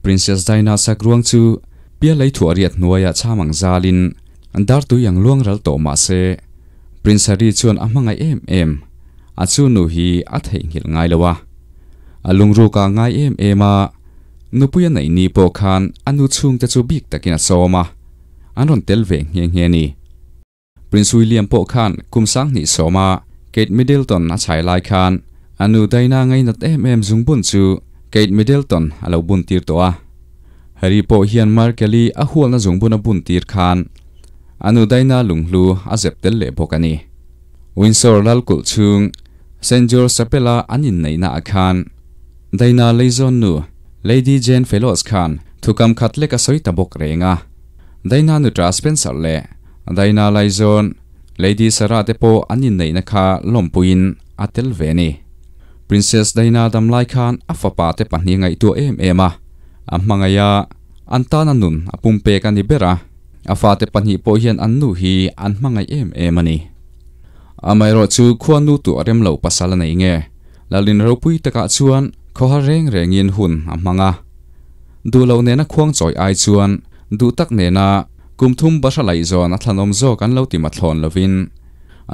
Princess Diana sakruang chu pialei thuah riat hnuaiah cham ang zalin dar tui ang luang ral tawh mah se Prince Harry chuan a hmangaih em em a chu nu hi a theihnghilh ngai lo a. A lungruk ah ngai em em a, nupui a neih ni pawh khan a nu chhungte chu bik takin a sawm a, an rawn tel ve nghe nghe a ni. Prince William pawh khan kum 2010 a Kate Middleton a chhai lai khan a nu Diana ngainat em em zungbun chu Kate Middleton a lo bun tir tawh a. Harry pawh hian Markle-i a hualna zungbun a bun tir khan a nu Diana lunghlu a zep tel leh bawk a ni. Windsor lal kulh chhung Saint George Chapel-a an inneihna ah khan Diana leizawn nu Lady Jane Fellowes khan thukam khat lek a sawi ta bawk reng a. Diana nuṭa Spencer leh Diana laizawn Lady Sarah te pawh an inneihna kha lawmpuiin a tel ve a ni. Princess Diana dam lai khan a fapa te pahnih ngaihtuah em em a, a hmangaih a, an tana nun a pumpek a ni ber a, a fate pahnih pawh hian an nu hi an hmangaih em em a ni. Amaherawhchu khua nu tuah rem lo pasal a nei nge, Lalin ropui takah chuan khawhar reng rengin hun a hmang a. Duh loh nena khuang chawi ai chuan duh tak nena kum thum bahra laih zawn a thlanawm zawk an lo ti mathlawn lovin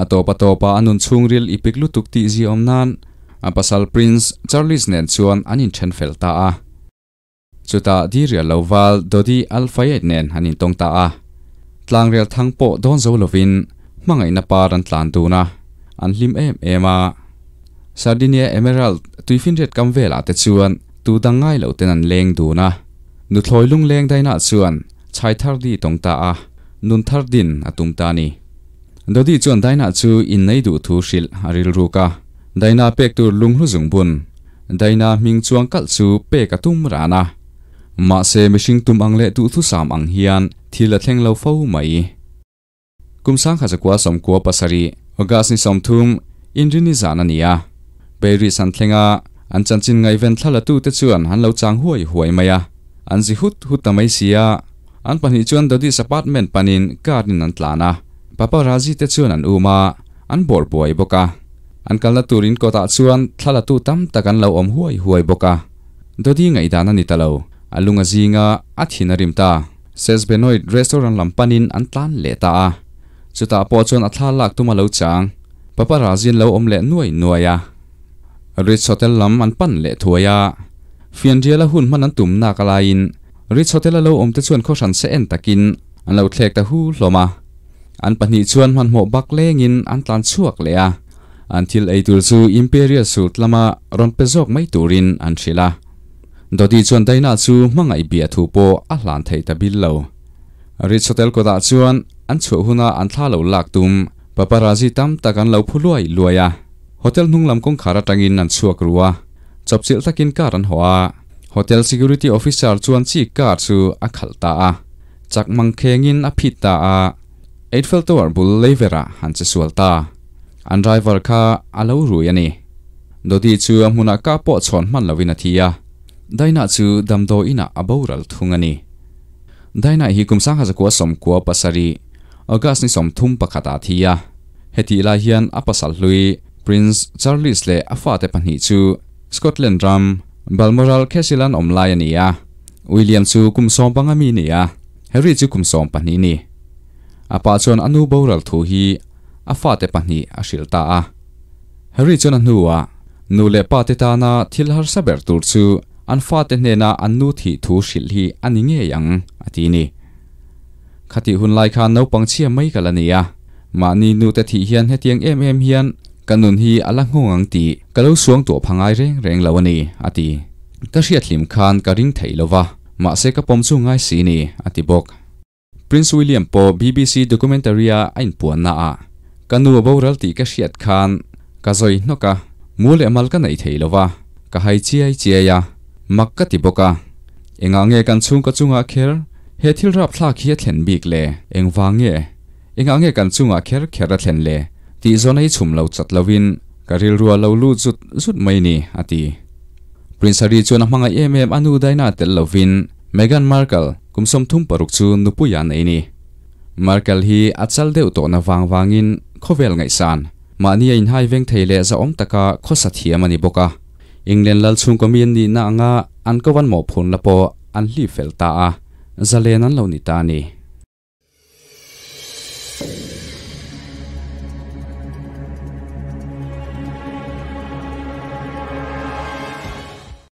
a tawp a tawpa a nun chhungril i pik lutuk tih ziaawm nan a pasal Prince Charles nen chuan an inthen fel ta a. Chutah Dirial lo val Dodi Al Fayed nen an intawng ta a. Tlangrel thang pawh dawn zo lovin hmangaihna par an tlan dun a, an hlim em em a. Sardinia Emerald tuifinriat kam velah te chuan tu dang ngai loh ten an leng dun a. Nuthlawi lungleng dainah chuan chhai thar di tawng ta a, nun thar din a tum ta a ni. Dodi chuan dainah chu innei duh thu hrilh a rilruk a, daina pek tur lunghlu zungbun, daina hming chuang kalh chu pek a tum ran a. Mahse mihring tum ang leh duhthusam ang hian thil a thleng lo fo mai. Kum 1997, August ni 30, Inrini zan a ni a. Paris an thleng a, an chanchin ngaihven thlalatute chuan an lo chang huai huai mai a. An zi hut hut ta mai si a. An pahnih chuan Dodis apartment panin car in an tlan a. Paparazzi te chuan an um a, an bawr buai bawk a. An kalna tur in kawtah chuan thlalatu tam tak an lo awm huai huai bawk a. Dodi ngaihdan a ni ta lo, a lung a zing a, a thin a rim ta. Ses Benoit restaurant lam panin an tlan leh ta a, chutah pawh chuan a thla lak tum a lo chang. Paparazzi an lo awm leh nuai nuai a, Ritz Hotel lam an pan leh thuai a, fianriala hun hman an tum nak alaiin Ritz Hotel a lo awm te chuan khawhran se en takin an lo thlek ta hu hlawm a. An pahnih chuan hmanhmawh bak lengin an tlan chhuak leh a, an thil ei tur chu Imperial Suite lama rawn pe zawk mai turin an hrilh a. Dodi chuan Daina chu hmangaih bia thu pawh a hlan thei ta bil lo. Ritz Hotel kawtah chuan an chhuah huna an thla lo lak tum paparazzi tam tak an lo phu luai luai a. Hotel hnung lam kawngkhar atangin an chhuak ru a, chawpchilh takin car an hawh a. Hotel security officer chuan chi car chu a khalh ta a, chak mangkhengin a phit ta a. Eiffel Tower bul leiverah an che sual ta. An driver kha a lo rui a ni. Dodi chu a hmunah ka pawh chhawn hman loin a thi a, Daina chu damdawi inah a boral thung a ni. Daina hi kum 1997, August ni 31 ah a thi a. Hetih lai hian a pasal hlui Prince Charles leh a fate pahnih chu Scotland ram Balmoral Castle an awm lai a ni a. William chu kum 15 mi a ni a, Harry chu kum 12 a ni. A pa chuan a nu boral thu hi a fate pahnih a hrilh ta a. Harry chuan a hnuah nu leh pa te tana thil harsa ber tur chu an fate hnena an nu thih thu hrilh hi a ni ngei ang, a ti ni. Khatih hun lai khan naupang chhia mai ka la ni a, mahni nu te thih hian hetiang em em hian ka nun hi a la nghawng ang tih ka lo suang tuah pha ngai reng reng lo a ni, a ti. Ka hriathlim khan ka ring thei lo va, mahse ka pawm chu ngai si ni, a ti bawk. Prince William pawh BBC documentary-a a inpuanna ah, Ka nu a boral tih ka hriat khan ka zawi hnawk a, mu leh mal ka neih thei lo va, ka hai chiai chiai a, mak ka ti bawk a. Engah nge kan chhungkaw chungah kher he thil rapthlak hi a thlen bik le? Engvang nge? Engah nge kan chungah kher kher a thlen le? Tih zawn a i chhum lo chat lovin ka rilru a lo lut zut zut mai ni, a ti. Prince Harry chuan a hmangaih em em a nu Diana tel lovin Meghan Markle, kum 36 chu nupui a nei ni. Markle hi a chal deuh tawhna vang vangin khawvel ngaihsan, mahni a inhai veng thei leh zahawm taka khawsa thiam a ni bawk a. England lal chhungkaw mi an nihna anga an ko an mawhphurhna pawh an hlip fel ta a, zalen an lo ni ta a ni.